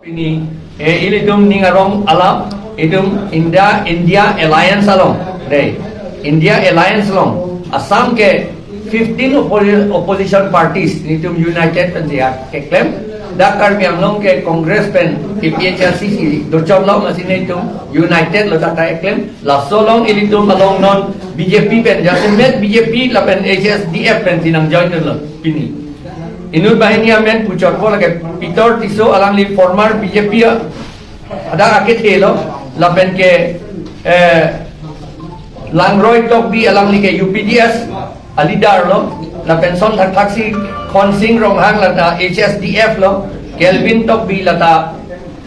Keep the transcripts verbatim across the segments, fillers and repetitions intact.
Pini, eh, ilitum ning arong alam, itum India, India Alliance along, dei, India Alliance along, Assam ke fifteen oppo-, opposition parties, itum united pen siya keklem, dak Karbi Anglong ke Congress pen A P H L C si dochot lo, masi itum united lo dak keklem, laso along ilitum along non B J P pen, jasemet B J P lapen H S D F pen si nang join lo pini. Inut banghini amen puchotpo lake Peter Tisso, alangli former B J P a-, hadak akethe lo, lapen ke, eh, Langroy Tokbi, alangli ke U P D S a leader lo, lapen son thakthak si Khonsing Ronghang lata H S D F lo, Kelvin Tokbi lata,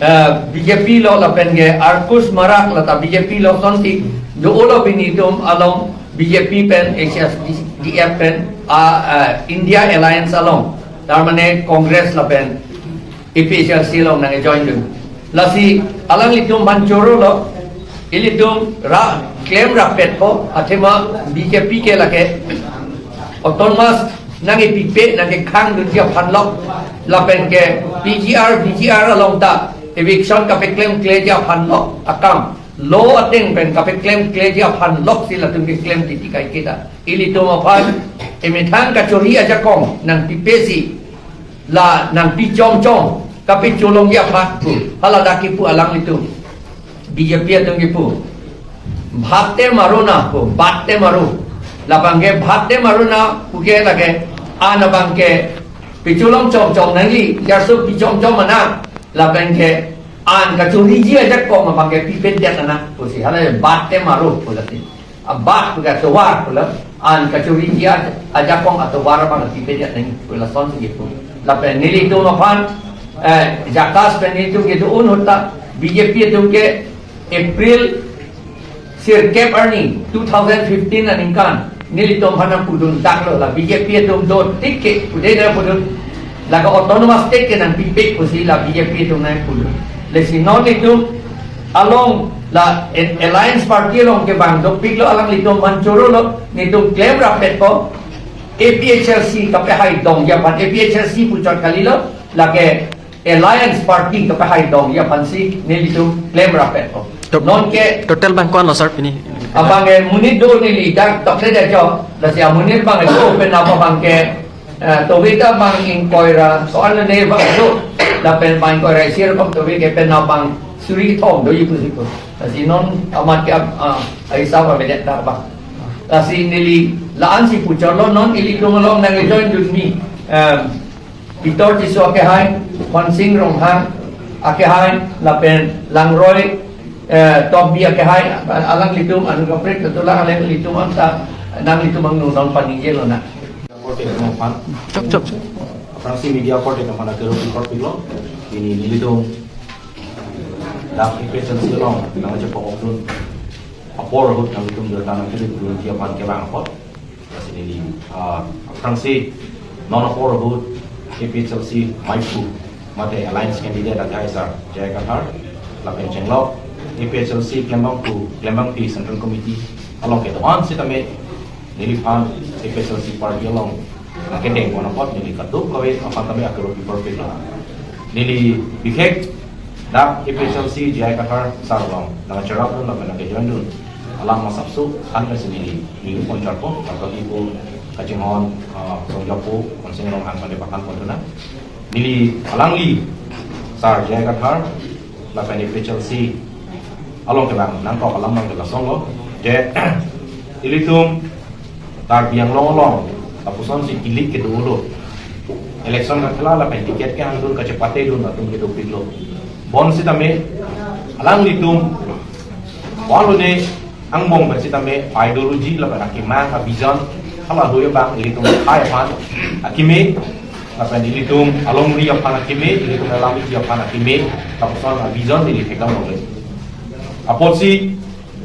eh, B J P lo, lapen ke Arkus Marak lata B J P lo, sonsi do-o lo pini itum along B J P pen, H S D F pen, ah, ah, India Alliance along, tar mane Congress lapen A P H L C along nang join dun. Lasi alanglitum aphan choro lo, ilitum ra klem rapetpo, athema B J P ke lake autonomous nangkepipe, nangkekhang dunji aphan lo, lapen ke P G R, V G R along ta eviction kapeklemkleji aphan lo akam. Law ateng pen kapeklemkleji aphan loksi latum keklem titi kaiketa. Ilitum aphan emethang kachori ajakong nangpipe si, la nangpi chomchom, kapecholongji aphan pu, hala dak kipu alanglitum, B J P atum kipu, bhat te maro na pu, bhat te maro. Labang ke bhat te maro na pu ke lake, an abang ke pecholong chomchom nangji, jarso pi chomchom ana, lapen ke an kachoriji ajakong abang ke pipedet ana pusi, hala bhat te maro pu lasi. A bhat pu ke atovar pu la, an kachoriji aj-, ajakong atovar abang pipedet nang pu, lasonsi kipu. Lapen nelitum aphan, eh, JACAS pen nelitum kedo-un ahut ta B J P atum ke April sirkep arni two thousand fifteen aningkan nelitum aphan nangpudun dak lo, la B J P atum dotik ke ude nangpudun, lake autonomous state ke nangpipe pusi la B J P atum nangpudun. Lasi non nelitum along la a-, alliance party along kevang dopik lo, alanglitum aphan choro lo, nelitum klem rapetpo, A P H L C kapehai dongji aphan, A P H L C puchot kali lo, lake alliance party kapehai dongji aphansi nelitum klem rapetpo. Tot-, non ke total abang ko-an lo sir pini? Abang ke monit do, neli dak tokle de jo. Lasi amonit abang ke do pen napa abang ke, eh, tove ta abang ingkoi ra, so an ne abang do. Lapen abang ingkoi ra isi ra kom tove ke pen napa abang suri thom doji pusi ko. Lasi non amat ke, ah, aisa ba bedet dak abang. Lasi neli la-ansi puchot lo, non ilitum along nangjoin dunji, em, Peter Tisso akehai, Khonsing Ronghang akehai, lapen Langroy, eh, Tokbi akehai, alanglitum anut kaprek ketulang alanglitum anta nanglitum angno nangpaningje lonang. Korte atum aphan. Chok, chok, chok. Aphrangsi media korte atum aphan akero korte lo. Pini nelitum dak A P H L C along nangchepok okdun apor ahut nangtum data nangkedun aphan kevang apot. Lasi neli, ah, aphrangsi non apor ahut A P H L C maiphu mate alliance candidate akehai sir J I Kathar lapen chenglok A P H L C klembangphu, klembangpi Central Committee along kedo-an sitame neliphan A P H L C party along nangkedeng pon apot neli kadokave aphan tame akero pi perfect lo. Neli bikhek dak A P H L C J I Kathar sir along nangcherap dun lapen nangkejoin dun alam masapso kan lasi neli neli ponchotpo, lapen ipo kachinghon, ah, songjapo, Khonsing Ronghang pande pakan pon dun na. Neli alangli sir J I Kathar lapen A P H L C along kevang nangkok alam abang ke lason lo. Je ilitum Karbi Anglong along lapusonsi kilik kedo lo. Election kakhela lapen ticket kehang dun kachepate dun atum kedopik lo. Bonsitame alanglitum, walu ne angbong pen sitame ideology lapen akemang avision halahui abang ilitum akhai aphan akeme, lapen ilitum alongri aphan akeme, ilitum alamri aphan akeme, lapuson avision neli thekdam longle. Apotsi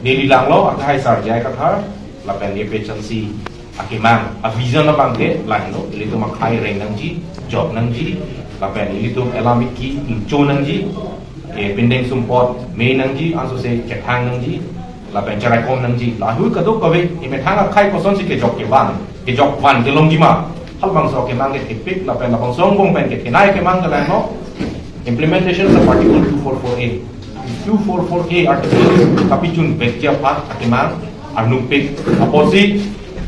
neli langlo akehai sir J I Kathar lapen A P H L C akemang avision abang ke lahenlo, ilitum akhai reng nangji, jok nangji, lapen ilitum alamri ingcho nangji, eh, pindeng sumpot me nangji, ansose chethang nangji, lapen cheraikom nangji. Lahui kadokave emethang akhai kosonsi kejok kevan, kejok van kelongji ma, halabangso akemang ke thepik, lapen labangso angbong pen kethenei akemang ke lahenlo. Implementation of Article two four four A. Two four four A article kapachun vekji aphan akemang arnupik apotsi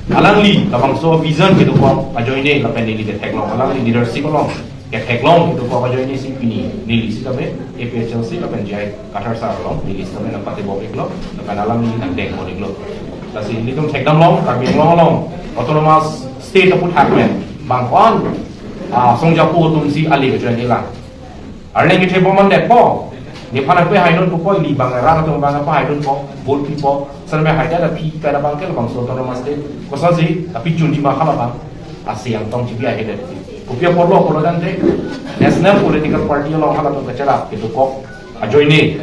alangli labangso vision kedokok ajoine lapen neli ketheklong, alangli leadership along ketheklong kedokok ajoine si pini neli sitame A P H L C lapen J I Kathar sir along neli sitame nangpatebok-iklo lapen alangli nangdeng-iklo. Lasi ilitum thekdamlong, Karbi Anglong along autonomous state aphuthak pen bang ko-an, ah, songjapo atumsi ali kejoine lang. Arleng kethepon mandetpo. Nephan nangpahaidunpo, ili bang rat atum bang pahaidunpo, vote pipo. Sitame haida aphi pen abang ke labangso autonomous state kosonsi kapachunji ma hala abang. Asi angtong chibi ahedet. Kopi apotlo pulo tangte, national political party along halatum kacherap kedokok ajoine,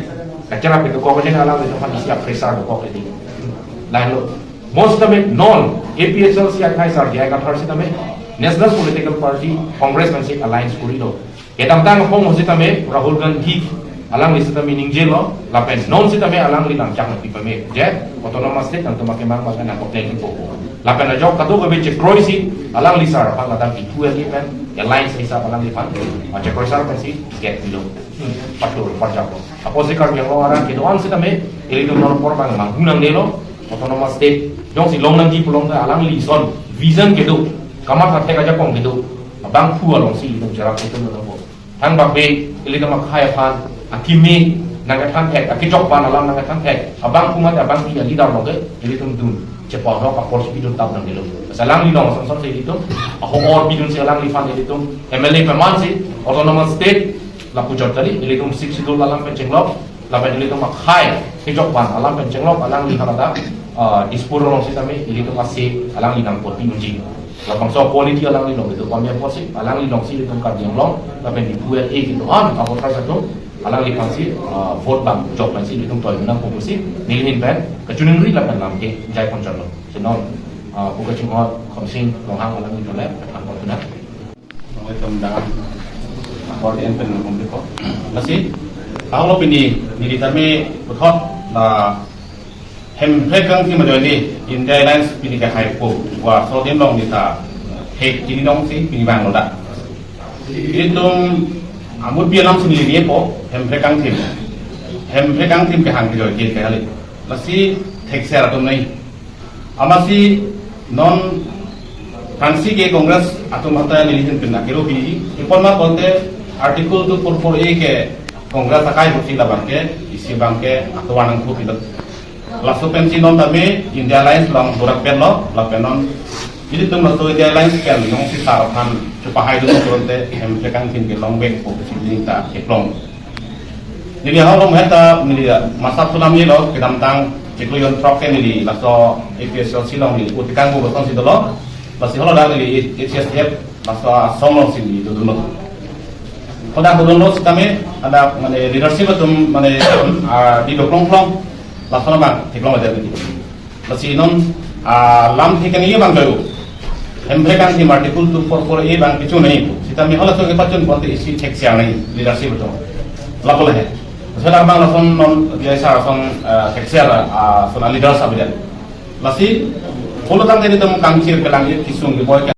kacherap kedokok ajoine alanglitum aphan isi a-pressure dokok hedi. Lahenlo, mo sitame non A P H L C akhai sar J I Kathar sitame national political party Congress pensi alliance korilo. Kedamtang apot sitame Rahul Gandhi alangli sitame ningjelo, lapen non sitame alangli nangchak nangpi pame, je autonomous state nangtum akemang bang nangkoplengpo. Lapen ajok kadokave chekroisi alangli sar aphan ladak ipu agi pen alliance hisap alangliphan, ah, chekroisar pensi get pilo. Hmm, patur parjaplo. Apotsi Karbi Anglong arat kedo-an sitame ilitum non apor bang manghu nangdelo, autonomous state jongsi long nangji pulote alangli ason vision kedo, kamatha thek ajakong kedo abangphu alongsi ilitum cherap ketum nangpo. Thangbakbe ilitum akhai aphan akimi nangkethan thek, akechok aphan alam nangkethan thek abangphu mate abangpi a-leader along ke ilitum dun chepahrok apor si pidun tap nangdelo. Lasi alangli along asonson si ilitum ahok or pidunsi alangliphan ilitum M L A pemansi autonomous state lapu jot kali, ilitum Sixth Schedule alam pen chenglok, lapen ilitum akhai kechok aphan alam pen chenglok, alangli halata, ah, Dispur along sitame ilitum ase alangli nangpot pi unji. Labangso quality alangli along kedo pame apotsi alangli alongsi ilitum Karbi Anglong lapen Diphu area kedo-an a-voters atum alangliphansi, ah, vote bang jok pensi ilitum toi nangpo pusi neli ahin pen kachiningri lapen lam ke jai ponchotlo. Lasi non, ah, pu kachinghon Khonsing Ronghang alangli tole kachinghon ponchot. Assalamualaikum, dangan. Ako din pen nangkumpli ko. Lasi, ako lo pini, neli tame puthot la Hemprek Kangthim ajoine India Alliance pini kehaipo, wa so din long nita hek kini dongsi pini bang lo da. Ilitum amut pi alam si neli nangpo, Hemprek Kangthim. Hemprek Kangthim kehang kejoi ke kehali. Lasi thekser atum nai. Amatsi non pensi ke Congress atum hatai neli ahin pen akero pi, ipon ma pulote Article two four four A ke Congress akai pusi labang ke, isi abang ke atovar nangkhu pilo. Laso pensi non tame India Alliance along dorak pen lo, lapen non ilitum laso India Alliance pen nongsi sar aphan chepahaidun pulote Hemprek Kangthim ke longvekpo pusi neli ta theklong. Neli ahok along mehta neli masa thu namnelo, kedamtang chiklo jon throk ke neli laso A P H L C along neli utikang bo bosong si dolo. Lasi holo dak neli H S D F laso asong alongsi neli dodunlo. Holo dak dodunlo sitame ada mane leadership atum mane, ah, di doklong klong laso abang theklong aja neli. Lasi non, ah, lam thek kani abang kayo. Hemprek Kangthim Article two four four A abang kechun nai. Sitame halaso kepachun pulote isi thekser nai leadership atum. Lapu le he. Lasi labang lason non biasa lason, ah, thekser, ah, lason leader sabidan. Lasi pulo tangte ilitum kangchir kelang-it kesung keboi ke